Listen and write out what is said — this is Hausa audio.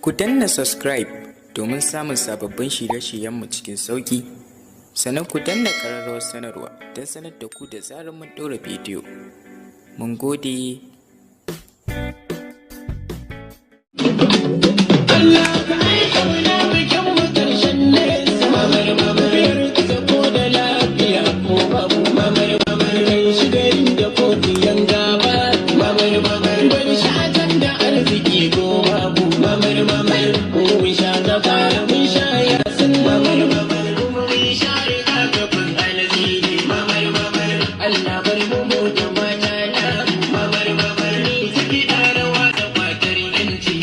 Ku danna subscribe domin samun sababbin shirye-shiryenmu cikin sauƙi. Sannan ku danna ƙararrawar sanarwa don sanar da ku da zarar mun ɗora bidiyo. Mun gode. Allah ka aika mana bikin mu karshen nesa, mamar mamar kusa ko da lafiya ko babu, mamar mamar kai shi garin da ko yanga ba, mamar mamar bari shatan da arziki ko babu, mamar mamar ko mun sha ta fara mun sha yasin, mamar mamar kuma mun sha rigakafin alzini, mamar mamar Allah bar mu mu da mata na, mamar mamar ni ciki da rawa da fatar yanci.